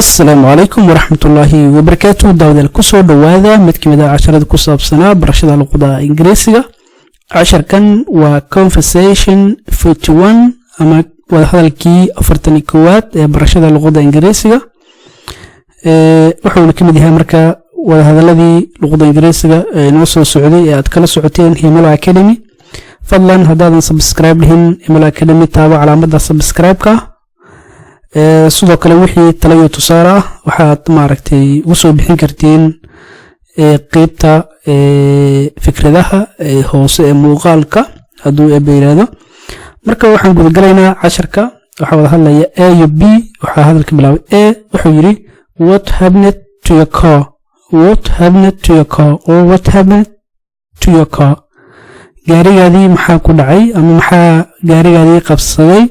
Asalaamu calaykum waraxmatullaahi wabarakaatu. Daawadaal, kusoo dhowaada mid ka mid ah casharada ku saabsanaa barashada luqada Ingiriisiga. Casharkan waa conversation 41 ama wadahadalkii 41aad ee barashada luqada Ingiriisiga. Wuxuuna ka mid yahay marka wadahadaladii luqada Ingiriisiga ee noo soo socday ee aad kala socoteen Himilo Academy. Fadlan, haddaadan subscribe dhihin Himilo Academy, taabo calaamada subscribe-ka. Sidoo kale, wixii talayo tusaale ah waxaad maaragtay ugu soo bixin kartiin qeybta fikradaha hoose ee muuqaalka, hadduu Eebe yiraahdo. Marka waxaan gudagalaynaa casharka. Waxaa wada hadlaya A iyo B. Waxaa hadalka bilaabay A. Wuxuu yidhi, "What happened to your car? What happened to your car?" Or "What happened to your car?" Gaarigaadii maxaa ku dhacay ama maxaa gaarigaadii qabsaday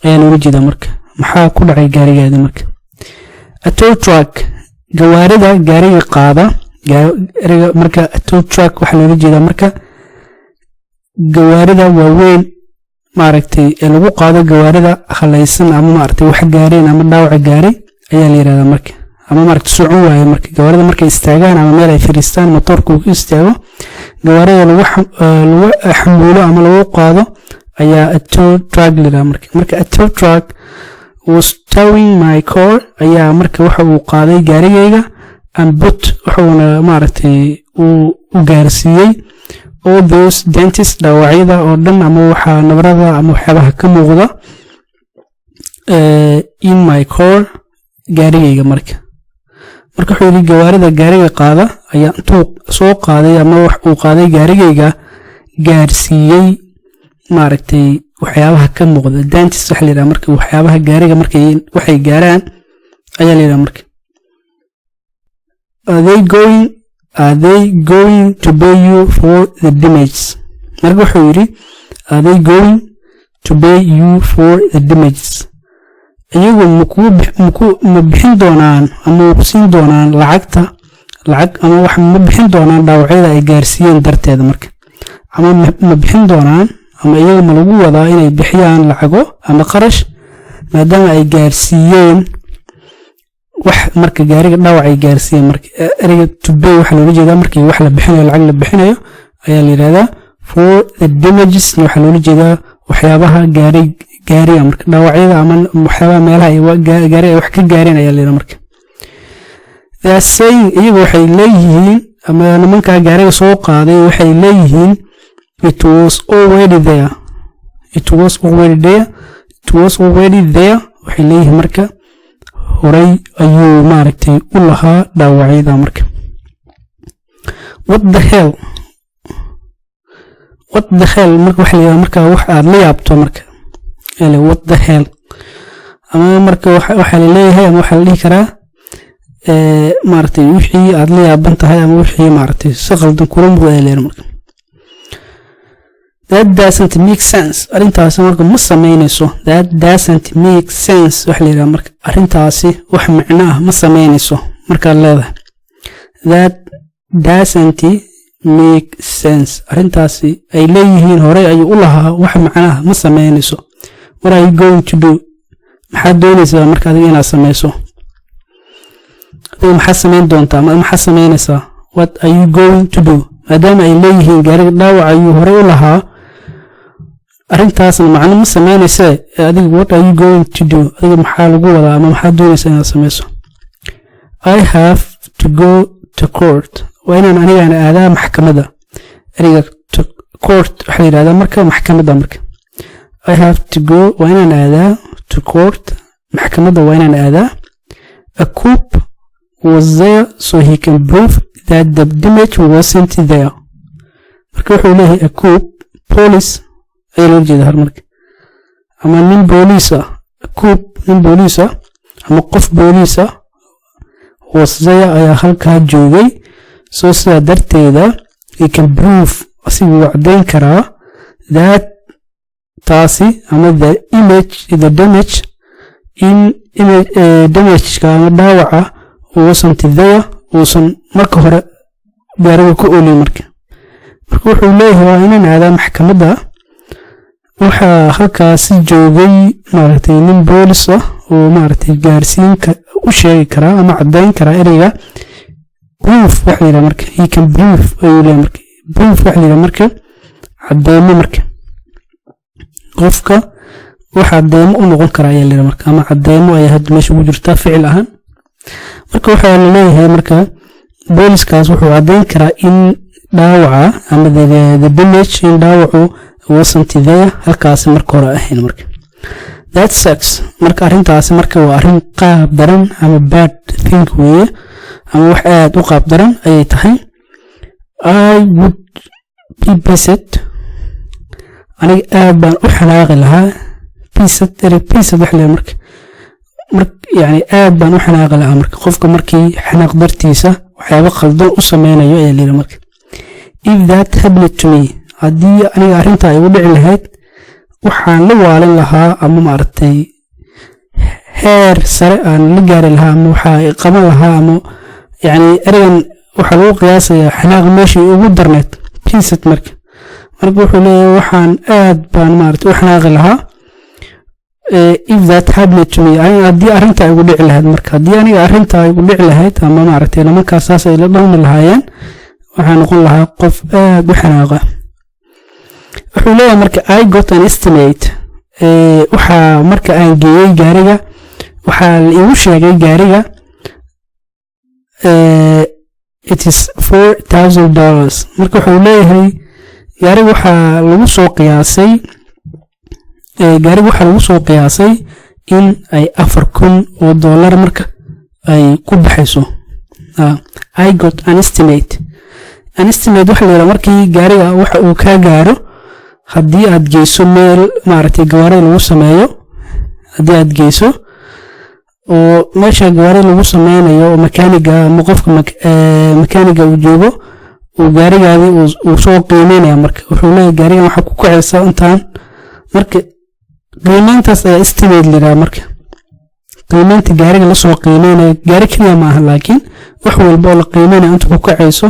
ayaan uga jeedaa. Marka, maxaa ku dhacay gaarigaadii? Marka, a tow truck, gawaarida gaariga qaada. Marka a tow truck waxaa looga jeedaa marka gawaarida waaweyn, maaragtay, ee lagu qaado gawaarida halaysan ama maaragtay wax gaareen ama dhaawaca gaaray ayaa la yirahdaa. Marka ama maaragtay socon waaye, marka gawaarida markay istaagaan ama meel ay fadhiistaan, motoorka uu ku istaago, gawaarida lagu xamuulo ama lagu qaado ayaa a tow truck la yirahdaa. Marka a tow truck was towing my car ayaa marka waxa uu qaaday gaarigayga, and put, wuxuuna maaragtay uu u gaarsiiyey, all those dents, dhaawacyada oo dhan ama waxaa nabarada ama waxyaabaha ka muuqda, in my car, gaarigayga. Marka wuxuu yidhi, gawaarida gaariga qaada ayaa intuu soo qaaday ama wax uu qaaday gaarigayga, gaarsiiyey maaragtay waxyaabaha ka muuqda. Dents waxa la yidhaha marka waxyaabaha gaariga markay waxay gaaraan ayaa la yidhaha. Marka, are they going to pay you for the damages? Marka wuxuu yidhi, "Are they going to pay you for the damages?" Iyagu maku ma bixin doonaan ama ma ku siin doonaan lacagta, lacag ama wax ma bixin doonaan dhaawacyada ay gaarsiiyeen darteeda? Marka ama ma bixin doonaan ama iyaga ma lagu wadaa inay bixiyaan lacago ama qarash maadaama ay gaarsiiyeen wax, marka gaariga dhaawac ay gaarsiiyeen? Marka ereyga to pay waxaa loola jeedaa markii wax la bixinayo, lacag la bixinayo ayaa la yidhahdaa. For the damages waxaa loola jeedaa waxyaabaha gaariga, marka dhaawacyada ama waxyaabaha meelaha ay gaariga ay wax ka gaareen ayaa la yidhahdaa. Marka they are saying, iyagu waxay leeyihiin ama nimankaa gaariga soo qaaday waxay leeyihiin, "It was already there. It was already there. It was already there." Waxay leeyihiin marka horay ayuu maaragtay u lahaa dhaawacyada. Marka, what the hell? What the hell marka waxa la yidhahdaa marka wax aad la yaabto. Marka ele what the hell ama marka waxaa la leeyahay ama waxaa la dhihi karaa maaragtay wixii aad la yaaban tahay ama wixii maaragtay si qaldan kula muuqda ayaa la yidhaha. Marka, that doesn't make sense. Arrintaasi marka ma sameynayso. That doesn't make sense waxa la yidhaha marka arrintaasi wax micno ah ma sameynayso markaad leedahay. That doesn't make sense, arrintaasi ay leeyihiin horey ayuu u lahaa wax macno ah ma sameynayso. What are you going to do? Maxaad doonaysaa marka adiga inaad sameyso? Adiga maxaad sameyn doontaa ama maxaad sameynaysaa? What are you going to do? Maadaama ay leeyihiin gaariga dhaawac ayuu horey u lahaa, arrintaasna macno ma sameynayse, adiga what are you going to do? Adiga maxaa lagu wadaa ama maxaad doonaysaa inaad sameyso? I have to go to court, waa inaan anigana aadaa maxkamadda. Ereyga to court waxaa la yidhahdaa marka maxkamadda. Marka I have to go, waa inaan aadaa, to court, maxkamadda waa inaan aadaa. A cop was there so he can prove that the damage wasn't there. Marka wuxuu leeyahay, a cop, police ayaa loola jeeda har marka, ama nin booliis ah. A cop, nin booliis ah ama qof booliis ah, was there, ayaa halkaa joogay, so sidaa darteeda, he can prove, asigu wuu caddayn karaa, that, taasi, ama the image, the damage, in image, damageka ama dhaawaca, wasn't there, uusan marka hore gaariga ku oolin. Marka wuxuu leeyahay, waa inaan aadaa maxkamadda. Waxaa halkaasi joogay maaragtay nin boolis ah oo maaragtay gaarsiinka u sheegi karaa ama caddayn karaa ereyga proof waxa la yidhaha. Marka he can proof ayuu leeyahay. Marka proof waxa la yidhaha marka cadeymo. Marka qofka wax cadeymo u noqon kara ayaa la yidhaha marka, ama cadeymo ayaa hadda meesha ugu jirtaa ficil ahaan. Marka waxaa la leeyahay marka booliskaas wuxuu caddeyn karaa in dhaawaca ama the damage, in dhaawacu wasn't there, halkaasi marka hore ahayn. Marka that sucks. Marka arrintaasi marka waa arrin qaab daran ama bad thing weeye, ama wax aad u qaab daran ayay tahay. I would be pissed, aniga aad baan u xanaaqi lahaa. Pissed, erey pissed wax leeyahay marka mar yani aad baan u xanaaqi lahaa. Marka qofka markii xanaaq dartiisa waxyaabo qaldan u sameynayo ayaa layidhi. Marka if that happened to me, haddii aniga arrintaa igu dhici lahayd, waxaan la waalin lahaa ama maaragtay heer sare aan la gaari lahaa ama waxaa qaban lahaa ama yani ereygan waxaa lagu qiyaasayaa xanaaq meeshii ugu darneed, pissed. Marka wuxuu leeyahay waxaan aad baan maaragtay u xanaaqi lahaa if that happened to me, haddii arrintaa igu dhici lahayd. Marka haddii aniga arrintaa igu dhici lahayd ama maaragtay nimankaas saas ay la dhaqmi lahaayeen, waxaa noqon lahaa qof aad u xanaaqa. Wuxuu leeyahay marka I got an estimate, waxaa marka aan geeyey gaariga waxaa la igu sheegay gaariga it is $4,000. Marka wuxuu leeyahay gaariga waxaa lagu soo qiyaasay, gaariga waxaa lagu soo qiyaasay in ay $4,000 marka ay ku baxayso. I got an estimate. An estimate waxa la yidhaha markii gaariga waxa uu kaa gaaro, haddii aad geyso meel maaragtay gawaarida lagu sameeyo, haddii aad geyso oo meesha gawaarida lagu sameynayo oo makaaniga ama qofka makaaniga uu joogo, uu gaarigaadii uu soo qiimeynaya. Marka wuxuu leeyahay gaarigan waxaa ku kacaysa intaan. Marka qiimeyntaas ayaa estimate la yidhaha. Marka qiimeynta gaariga lasoo qiimeynayo, gaari keliya ma aha, laakiin wax walba oo la qiimeynayo inta ku kacayso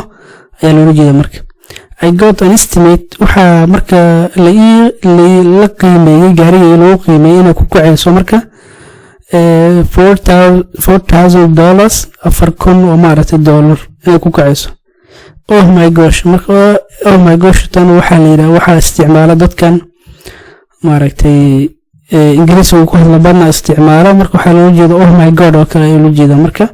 ayaa loola jeeda. Marka I got an estimate, waxaa marka la qiimeeyey gaariga lagu qiimeeyey inay ku kacayso marka $4,000, 4,000 oo maaragtay dollar inay ku kacayso. Oh my gosh. Marka oh my gosh tan waxaa la yidhaha waxaa isticmaala dadkan maaragtay Ingiriisiga ku hadla badna isticmaalo. Marka waxaa loola jeeda oh my God oo kale ayaa loola jeeda. Marka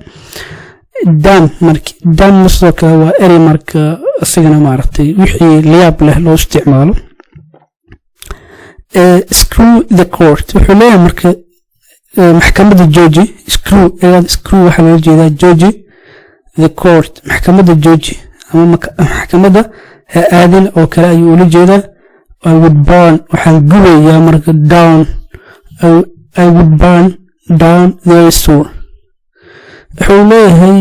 damn, marka damn sidoo kale waa erey marka isagana maaragtay wixii layaab leh loo isticmaalo. Screw the court, wuxuu leeyahay marka maxkamadda jooji. Screw, ereyada screw waxaa loola jeedaa jooji. The court, maxkamadda jooji ama maxkamadda ha aadin oo kale ayuu ula jeedaa. I would burn, waxaan gubayaa marka down, I would burn down their store. Wuxuu leeyahay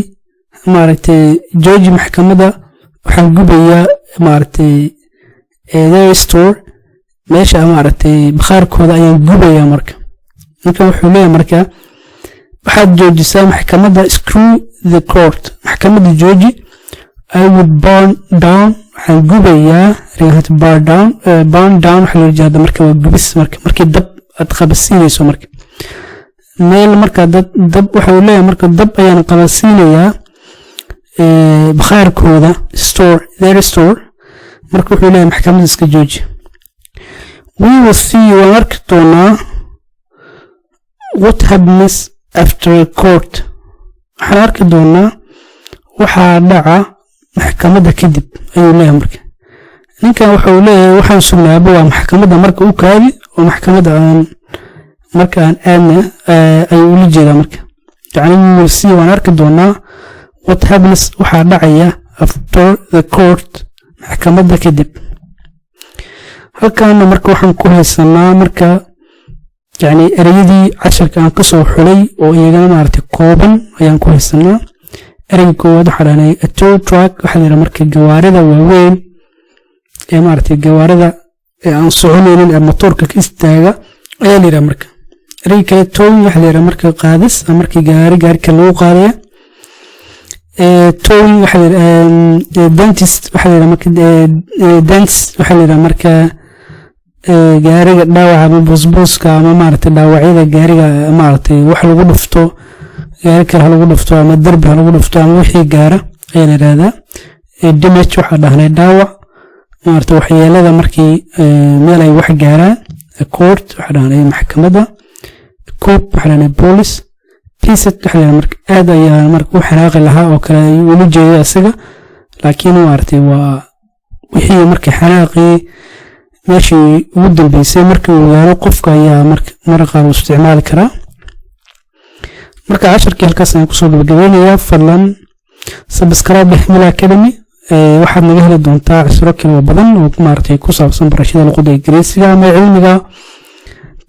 maaragtay jooji maxkamadda, waxaan gubayaa maaragtay their store, meesha maaragtay bakhaarkooda ayaan gubayaa. Marka ninkan wuxuu leeyahay marka waxaad joojisaa maxkamadda, screw the court, maxkamadda jooji. I would burn down, waxaan gubayaa. Burn down, burn down waxaa loola jeeda marka waa gubis. Marka markii dab aad qabasiinayso marka meel, marka dad dab, waxa uu leeyahay marka dab ayaan qabasiinayaa bakhaarkooda, store, their store. Marka wuxuu leeyahay maxkamadda iska jooji. We will see, waan arki doonaa, what happens after court, waxaan arki doonaa waxaa dhaca maxkamadda kadib ayuu leeyahay. Marka ninkan wuxuu leeyahay waxaan sugnaaba waa maxkamadda, marka u kaadi oo maxkamadda aan marka aan aadna ayuu ula jeedaa. Marka yacni we will see, waan arki doonaa, what happens, waxaa dhacaya, after the court, maxkamadda kadib. Halkaana marka waxaan ku haysanaa marka yacni ereyadii casharka aan kasoo xulay oo iyagana maaragtay kooban ayaan ku haysanaa. Ereyga koowaad waxaa dhahnay a tow truck, waxaa la yidhaha marka gawaarida waaweyn ee maaragtay gawaarida ee aan soconaynin ee motoorka ka istaaga ayaa la yidhaha. Marka ereyga kale towing waxaa la yidhaha marka qaadis ama markii gaari gaarika lagu qaadaya. Towing waxaa la yidhaha dentist, waxaa la yidhaha marka dentist waxaa la yidhaha marka gaariga dhaawaca ama boosbooska ama maaragtay dhaawacyada gaariga maaragtay wax lagu dhufto. Gaari kale ha lagu dhufto ama derbi ha lagu dhufto ama wixii gaara ayaa la yidhahdaa. Damage waxaa dhahnay dhaawac, maarata, waxyeelada markii meel ay wax gaaraan. Court waxaa dhahnay maxkamadda. Cop waxaa dhahnay police. Pissed waxaa dhahnay marka aad ayaa marka u xanaaqi lahaa oo kale ayuu ula jeeday isaga, laakiin maaragtay, waa wixii marka xanaaqii meeshii ugu dambeysay markii uu gaaro qofka ayaa marka marka qaar uu isticmaali karaa. Marka casharkii halkaas ayaan kusoo gabagabeynayaa. Fadlan subscribe Himila Academy. Waxaad naga heli doontaa cashiro kale oo badan oo maaragtay ku saabsan barashada luqadda Ingiriisiga ama cilmiga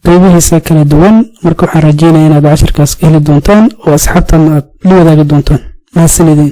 qaybihiisa kala duwan. Marka waxaan rajeynaya inaad casharkaas ka heli doontaan oo asxaabtan aad la wadaagi doontaan. Mahadsanidin.